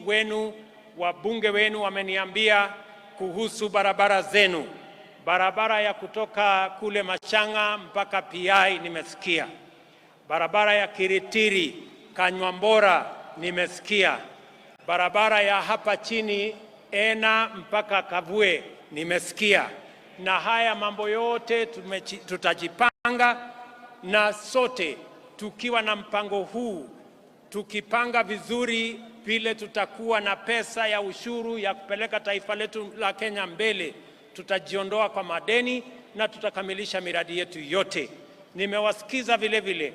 Wenu, wabunge wenu wameniambia kuhusu barabara zenu. Barabara ya kutoka kule Machanga mpaka PI nimesikia. Barabara ya Kiritiri Kanywambora nimesikia. Barabara ya hapa chini Ena mpaka Kavue nimesikia. Na haya mambo yote tutajipanga na sote tukiwa na mpango huu, tukipanga vizuri vile tutakuwa na pesa ya ushuru ya kupeleka taifa letu la Kenya mbele, tutajiondoa kwa madeni na tutakamilisha miradi yetu yote. Nimewasikiza vile vile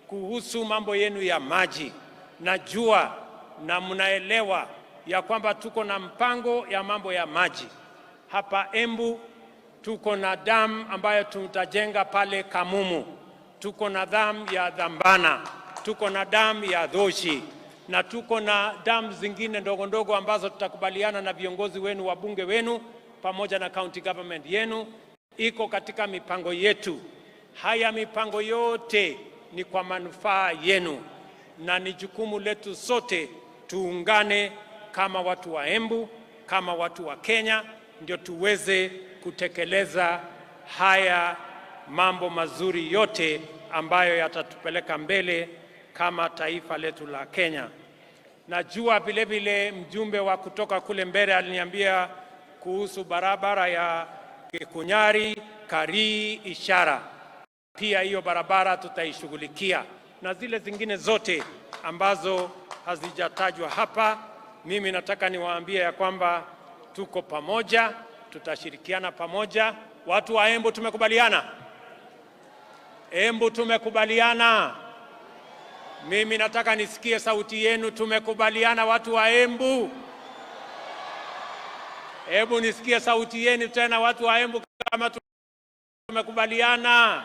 kuhusu mambo yenu ya maji. Najua na mnaelewa ya kwamba tuko na mpango ya mambo ya maji. Hapa Embu tuko na dam ambayo tutajenga pale Kamumu, tuko na dam ya Dhambana, tuko na dam ya Dhoshi na tuko na dam zingine ndogo ndogo ambazo tutakubaliana na viongozi wenu, wabunge wenu pamoja na county government yenu, iko katika mipango yetu. Haya mipango yote ni kwa manufaa yenu na ni jukumu letu sote tuungane kama watu wa Embu, kama watu wa Kenya, ndio tuweze kutekeleza haya mambo mazuri yote ambayo yatatupeleka mbele kama taifa letu la Kenya. Najua vile vile mjumbe wa kutoka kule mbele aliniambia kuhusu barabara ya Kikunyari Karii Ishara. Pia hiyo barabara tutaishughulikia na zile zingine zote ambazo hazijatajwa hapa. Mimi nataka niwaambie ya kwamba tuko pamoja, tutashirikiana pamoja. Watu wa Embu tumekubaliana, Embu tumekubaliana. Mimi nataka nisikie sauti yenu. Tumekubaliana watu wa Embu? Hebu nisikie sauti yenu tena watu wa Embu kama tumekubaliana.